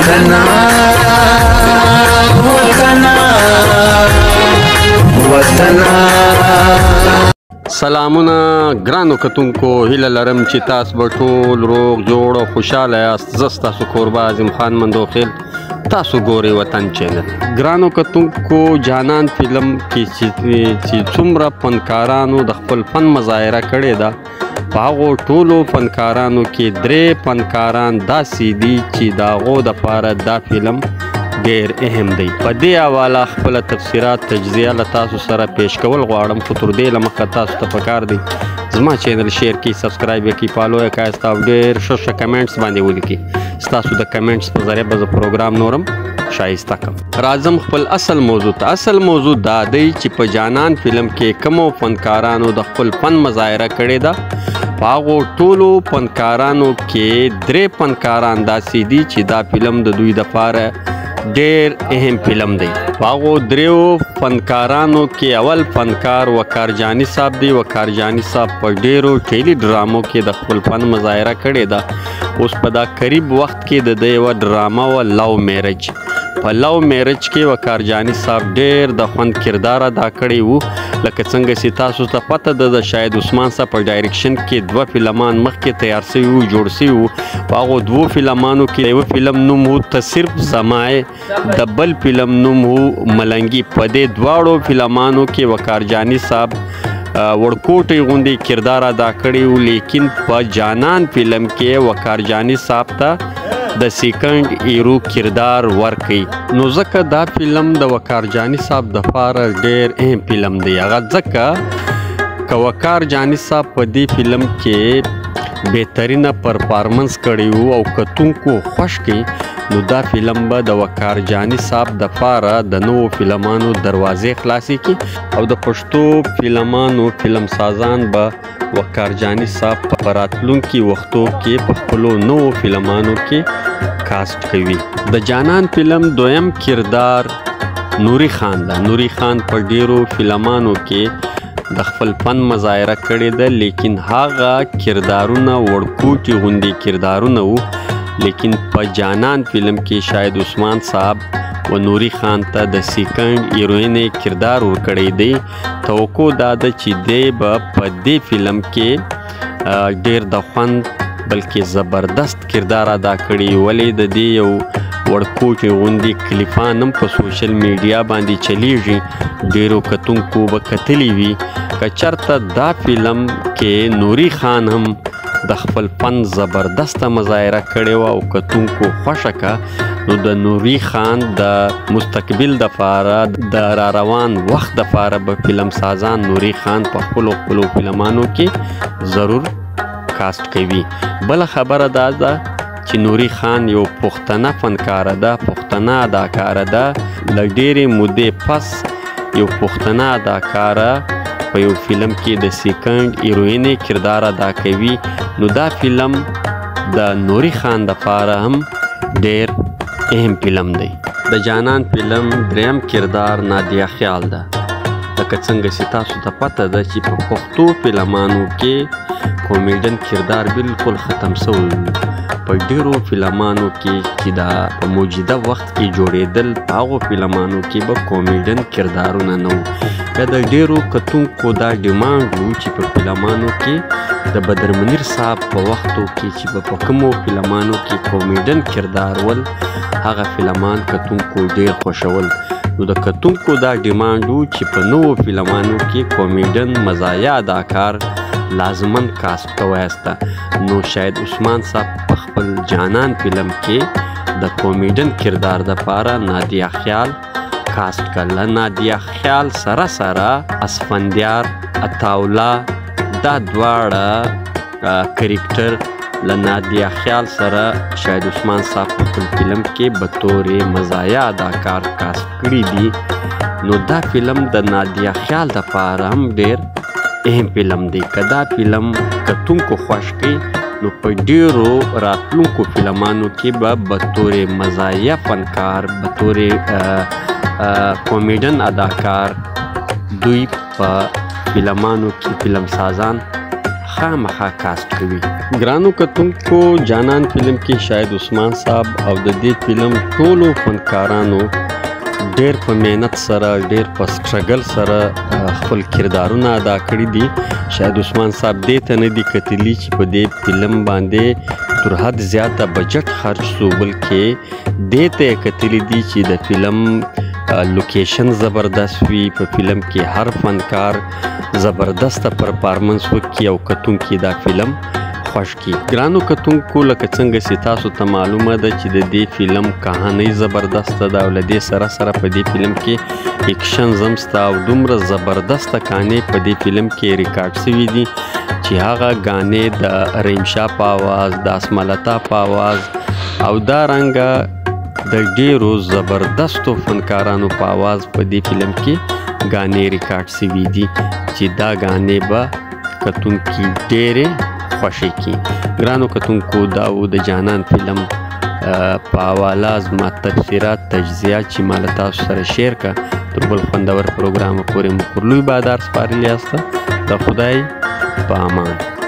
وطنا وطنا وطنا. سلامونه ګرانو کتونکو، هیله لرم چې تاسو به ټول روغ جوړ او خوشحاله یاست. زه ستاسو کوربه عظیم خان مندوخیل، تاسو ګورئ وطن چینل. ګرانو کتونکو، جانان فلم کې چې څومره فنکارانو د خپل فن مظاهره کړې ده، په هغو ټولو فنکارانو کې درې فنکاران داسې دي چې د هغو دپاره دا فلم ډیر اهم دی. په دې حواله خپله تفسیرات تجزیه له تاسو سره پیش کول غواړم، خو تر دې له مخه تاسو ته پکار دی زما چینل share کړئ، subscribe یې کړئ، follow یې کړئ او ډېر ښه ښه comments باندې ولیکئ. ستاسو د comments په ذریعه به زه پروګرام نورم ښایسته کړم. راځم خپل اصل موضوع ته. اصل موضوع دا دی چې په جانان فلم کې کومو فنکارانو د خپل فن مظاهره کړې ده، په هغو ټولو فنکارانو کې درې فنکاران داسې دي چې دا فلم د دوی دپاره ډیر اهم فلم دی. په هغو دریو فنکارانو کې اول فنکار وقار جاني صاحب دی. وقار جاني صاحب په ډیرو ټیلی ډرامو کې د خپل فن مظاهره کړې ده. اوس په دا قریب وخت کې د ده یوه ډرامه وه love marriage. په love marriage کې وقار جاني صاحب ډیر د خوند کردار ادا کړی وو. لکه څنګه چې تاسو ته پته ده، د شاهد عثمان صاحب په direction کې دوه فلمان مخکې تیار سوي وو، جوړ سوي وو. په هغو دوو فلمانو کې یو فلم نوم و ته صرف زمای، د بل فلم نوم و ملنګي. په دې دواړو فلمانو کې وقار جاني صاحب وړکوټی غوندې کردار ادا کړی و، لیکن په جانان فلم کې وقار جاني صاحب ته د second hero کردار ورکړي. نو ځکه دا فلم د وقار جاني صاحب دپاره ډېر اهم فلم دی. هغه ځکه که وقار جاني صاحب په دې فلم کې بهترینه performance کړی وو او کتونکو خوښ کړي، نو دا فلم به د وقار جاني صاحب دپاره د نوو فلمانو دروازې خلاصې کړي او د پښتو فلمانو فلم سازان به وقار جاني صاحب په راتلونکي وختو کې په خپلو نوو فلمانو کې cast کوي. د جانان فلم دویم کردار نوري خان ده. نوري خان په ډیرو فلمانو کې د خپل فن مظاهره کړې ده، لیکن هغه کردارونه وړکوټي غوندې کردارونه وو. لیکن په جانان فلم کې شاهد عثمان صاحب و نوري خان ته د second heroine کردار ورکړی دی. توقع دا ده چې دی به په دې فلم کې ډیر د خوند بلکې زبردست کردار ادا کړي. ولې د دې یو وړکوټي غوندې کلیپان هم په social media باندې چلیږي، ډیرو کتونکو به کتلی وي. که چېرته دا فلم کې نوري خان هم د خپل فن زبردسته مظاهره کړې وه او کتونکو خوښه که، نو د نوري خان د مستقبل دپاره د را روان وخت دپاره به فلم سازان نوري خان په خپلو خپلو فلمانو کې ضرور cast کوي. بله خبره دا ده چې نوري خان یو پښتنه فنکاره ده، پښتنه اداکاره ده. له ډېرې مودې پس یو پښتنه اداکاره په یو فلم کې د second heroine کردار ادا کوي، نو دا فلم د نوري خان دپاره هم ډېر اهم فلم دی. د جانان فلم دریم کردار نادیه خیال ده. لکه څنګه چې تاسو ته پته ده چې په پښتو فلمانو کې comedian کردار بالکل ختم سوی وو. په ډیرو فلمانو کې چې دا په موجوده وخت کې جوړېدل، په هغو فلمانو کې به comedian کردارونه نه وو. بیا د ډیرو کتونکو دا demand وو چې په فلمانو کې د بدر منیر صاحب په وختو کې چې به په کومو فلمانو کې comedian کردار ول، هغه فلمان کتونکو ډیر خوښول. نو د کتونکو دا demand وو چې په نوو فلمانو کې comedian مزاحیه اداکار لازماً cast کویسته. نو شاهد عثمان صاحب په خپل جانان فلم کې د comedian کردار دپاره نادیه خیال cast کړ. له نادیه خیال سره سره اسفندیار عطاالله دا دواړه character له نادیه خیال سره شاهد عثمان صاحب په خپل فلم کې به طور مزاحیه اداکار cast کړي دي. نو دا فلم د نادیه خیال دپاره هم ډېر اهم فلم دی. که دا فلم کتونکو خوښ کړي، نو په ډیرو راتلونکو فلمانو کې به به طور مزاحیه فنکار، به طور comedian اداکار دوی په فلمانو کې فلم سازان خامخا cast کوي. ګرانو کتونکو، جانان فلم کې شاهد عثمان صاحب او د دې فلم ټولو فنکارانو ډیر په محنت سره، ډیر په struggle سره خپل کردارونه ادا کړي دي. شاهد عثمان صاحب دې ته نه دي کتلي چې په دې فلم باندې تر حد زیاته بجټ خرج سو، بلکې دې ته یې کتلي دي چې د فلم location زبردست وي، په فلم کې هر فنکار زبردسته performance وکړي او کتونکي دا فلم خوښ کړي. ګرانو کتونکو، لکه څنګه چې تاسو ته معلومه ده چې د دې فلم کهانۍ زبردسته ده او له دې سره سره په دې فلم کې actions هم سته او دومره زبردسته ګانې په دې فلم کې ریکارډ سوي دي چې هغه ګانې د رحیم شاه په اواز، د اسمالتا په اواز او دا رنګه د ډیرو زبردستو فنکارانو په اواز په دې فلم کې ګانې ریکارډ سوي دي چې دا ګانې به کتونکي ډېرې خوښې کړي. ګرانو کتونکو، دا و د جانان فلم په حواله زما تبصره، تجزیه چې ما له تاسو سره share کړه. تر بل خوندور پروګرام پورې مو پر لوی بادار سپارلي یاست. د خدای په امان.